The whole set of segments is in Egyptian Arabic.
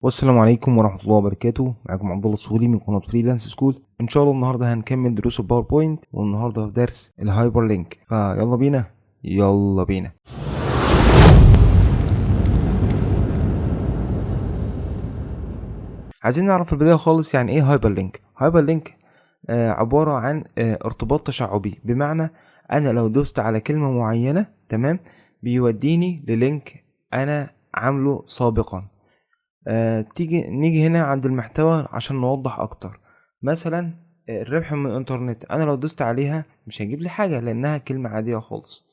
والسلام عليكم ورحمة الله وبركاته. معاكم عبد الله الصغيري من قناة Freelance School. ان شاء الله النهارده هنكمل دروس ال PowerPoint، والنهارده في درس ال hyperlink، فيلا بينا يلا بينا. عايزين نعرف في البداية خالص يعني ايه hyperlink. hyperlink عبارة عن ارتباط تشعبي، بمعنى انا لو دوست على كلمة معينة، تمام، بيوديني ل link انا عامله سابقا. نيجي هنا عند المحتوى عشان نوضح اكتر. مثلا، الربح من الانترنت، انا لو دوست عليها مش هيجيب لي حاجة لانها كلمة عادية خالص،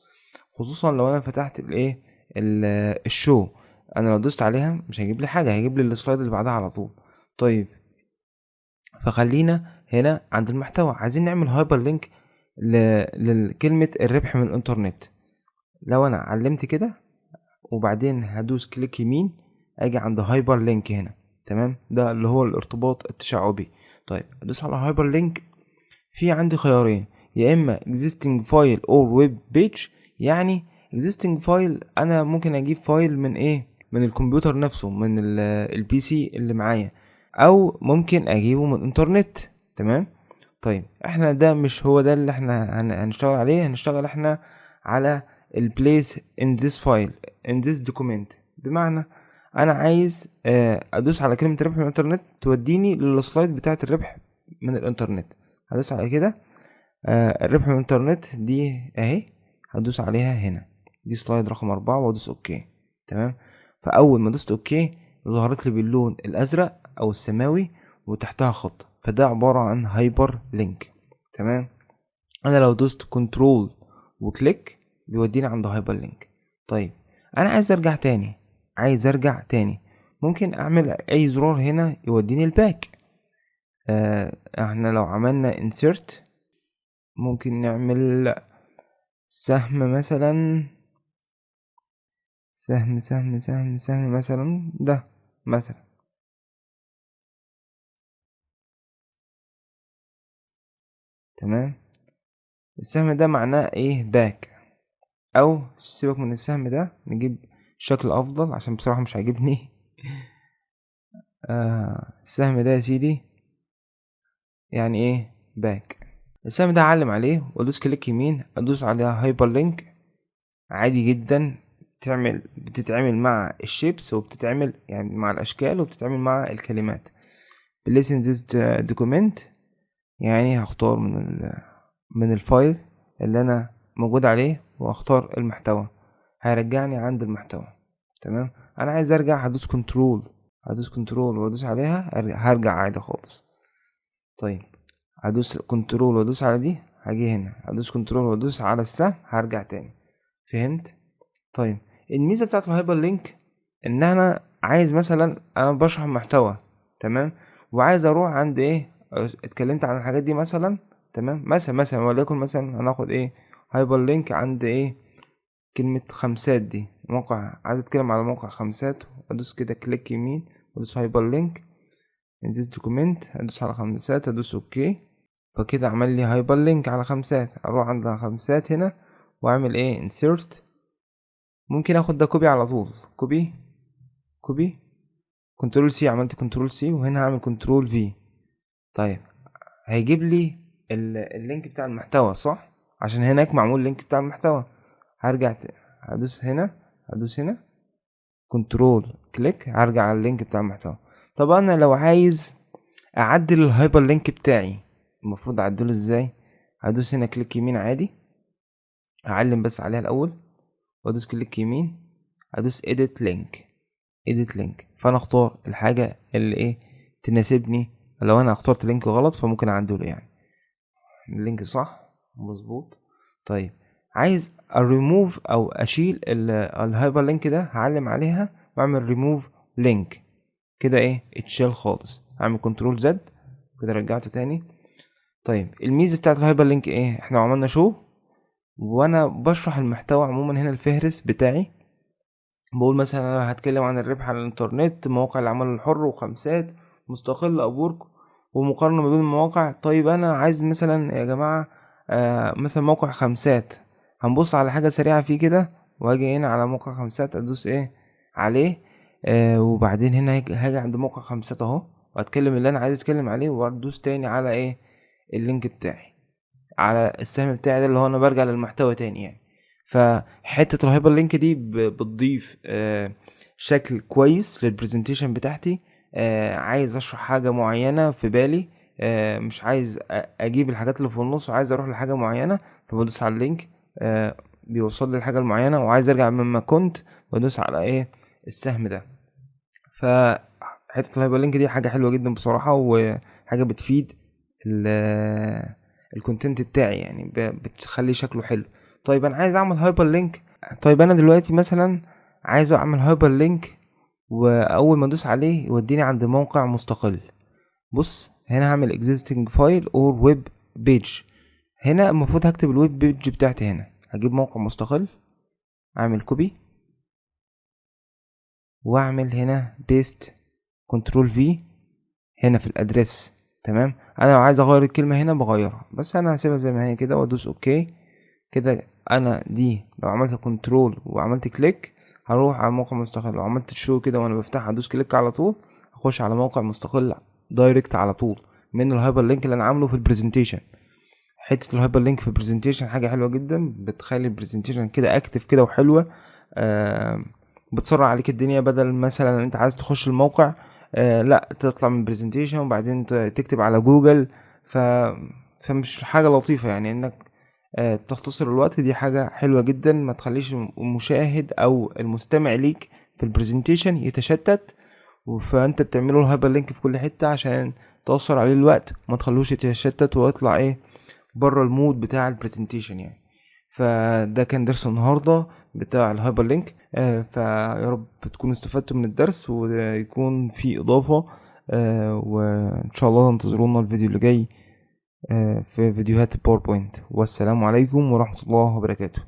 خصوصا لو انا فتحت ال show، انا لو دوست عليها مش هيجيب لي حاجة، هيجيب لي ال slide اللي بعدها على طول. فخلينا هنا عند المحتوى، عايزين نعمل hyperlink لكلمة الربح من الانترنت. لو انا علمت كده وبعدين هدوس click يمين، اجي عند hyperlink هنا، تمام، ده اللي هو الارتباط التشعبي. ادوس على hyperlink، في عندي خيارين، يا اما existing file or web page. يعني existing file انا ممكن اجيب file من ايه؟ من الكمبيوتر نفسه، من ال PC اللي معايا، او ممكن اجيبه من الانترنت، تمام. احنا ده مش هو ده اللي احنا هنشتغل عليه، هنشتغل احنا على ال place in this file in this document. بمعنى انا عايز ادوس على كلمة ربح من الانترنت توديني لل slide بتاعة الربح من الانترنت. هدوس على كده، الربح من الانترنت دي اهي، هدوس عليها هنا، دي slide رقم 4، وادوس okay، تمام. فاول ما دوست okay ظهرت لي باللون الازرق او السماوي وتحتها خط، فده عبارة عن hyperlink، تمام. انا لو دوست control و click بيوديني عند hyperlink. انا عايز ارجع تاني، عايز ارجع تاني، ممكن اعمل اي زرار هنا يوديني ال back. احنا لو عملنا insert ممكن نعمل سهم مثلا، سهم سهم سهم سهم مثلا، ده مثلا، تمام. السهم ده معناه ايه؟ back. او سيبك من السهم ده، نجيب شكل افضل عشان بصراحة مش عاجبني. السهم ده يا سيدي يعني ايه؟ back. السهم ده اعلم عليه وادوس click يمين، ادوس على hyperlink عادي جدا، بتتعمل مع ال shapes وبتتعمل يعني مع الاشكال وبتتعمل مع الكلمات. place in this document، يعني هختار من ال file اللي انا موجود عليه واختار المحتوى، هيرجعني عند المحتوى، تمام. انا عايز ارجع، هدوس control وادوس عليها، هرجع عادي خالص. هدوس control وادوس على دي، هاجي هنا هدوس control وادوس على السهم، هرجع تاني. فهمت؟ الميزة بتاعت ال hyperlink ان انا عايز مثلا، انا بشرح محتوى، تمام، وعايز اروح عند ايه، اتكلمت عن الحاجات دي مثلا، تمام، مثلا وليكن مثلا هناخد ايه، hyperlink عند ايه، كلمة خمسات دي، موقع، عايز اتكلم على موقع خمسات، ادوس كده click يمين وادوس hyperlink in this document، ادوس على خمسات، ادوس okay، فكده عمل لي hyperlink على خمسات. اروح عند خمسات هنا واعمل ايه، insert. ممكن اخد ده copy على طول، copy copy control C، عملت control C وهنا هعمل control V. هيجيب لي ال link بتاع المحتوى، صح؟ عشان هناك معمول link بتاع المحتوى. هرجع هدوس هنا، هدوس هنا control click، هرجع على ال link بتاع المحتوى. طب انا لو عايز اعدل ال hyperlink بتاعي، المفروض اعدله ازاي؟ هدوس هنا click يمين عادي، هعلم بس عليها الاول وادوس click يمين، هدوس edit link، edit link، فانا اختار الحاجة اللي ايه تناسبني. لو انا اخترت link غلط فممكن اعدله، يعني ال link صح مظبوط. عايز الريموف او اشيل ال hyperlink ده، هعلم عليها واعمل ريموف لينك كده، ايه اتشال خالص. هعمل control Z كده، رجعته تاني. الميزه بتاعت ال hyperlink ايه؟ احنا لو عملنا show وانا بشرح المحتوى عموما هنا، الفهرس بتاعي بقول مثلا انا هتكلم عن الربح على الانترنت، مواقع العمل الحر، وخمسات، مستقل، Upwork، ومقارنة ما بين المواقع. انا عايز مثلا يا جماعة، مثلا موقع خمسات، هنبص على حاجة سريعة فيه كده، واجي هنا على موقع خمسات ادوس ايه عليه. وبعدين هنا هاجي عند موقع خمسات اهو، واتكلم اللي انا عايز اتكلم عليه، وادوس تاني على ايه ال link بتاعي، على السهم بتاعي ده اللي هو انا برجع للمحتوى تاني يعني. فحتة ال hyperlink دي بتضيف شكل كويس لل presentation بتاعتي. عايز اشرح حاجة معينة في بالي، مش عايز اجيب الحاجات اللي في النص، وعايز اروح لحاجة معينة، فبدوس على ال link، بيوصل لي الحاجة المعينة، وعايز ارجع مما كنت بدوس على ايه السهم ده. فحتة ال hyperlink دي حاجة حلوة جدا بصراحة، وحاجة بتفيد ال content بتاعي يعني، بتخلي شكله حلو. طيب انا عايز اعمل hyperlink. طيب انا دلوقتي مثلا عايز اعمل hyperlink، واول ما ادوس عليه يوديني عند موقع مستقل. بص هنا هعمل existing file or web page. هنا المفروض هكتب ال web page بتاعتي. هنا هجيب موقع مستقل، اعمل copy واعمل هنا paste control V هنا في ال address. تمام، انا لو عايز اغير الكلمة هنا بغيرها، بس انا هسيبها زي ما هي كده وادوس okay. كده انا دي لو عملت control وعملت click هروح على موقع مستقل، لو عملت show كده وانا بفتحها ادوس click على طول هخش على موقع مستقل direct على طول من ال hyperlink اللي انا عامله في ال presentation. حته ال hyperlink في ال presentation حاجه حلوه جدا، بتخلي ال presentation كده active كده وحلوه، بتسرع عليك الدنيا. بدل مثلا انت عايز تخش الموقع، لا تطلع من presentation وبعدين تكتب على جوجل، فمش حاجه لطيفه يعني. انك تختصر الوقت دي حاجه حلوه جدا، ما تخليش المشاهد او المستمع ليك في ال presentation يتشتت، فانت بتعمله ال hyperlink في كل حته عشان توصل عليه الوقت وما تخلوش يتشتت ويطلع ايه بره ال mood بتاع ال presentation يعني. فده كان درس النهارده بتاع ال hyperlink، فيا رب تكونوا استفدتوا من الدرس ويكون في اضافه، وان شاء الله تنتظرونا الفيديو اللي جاي، في فيديوهات ال PowerPoint. والسلام عليكم ورحمه الله وبركاته.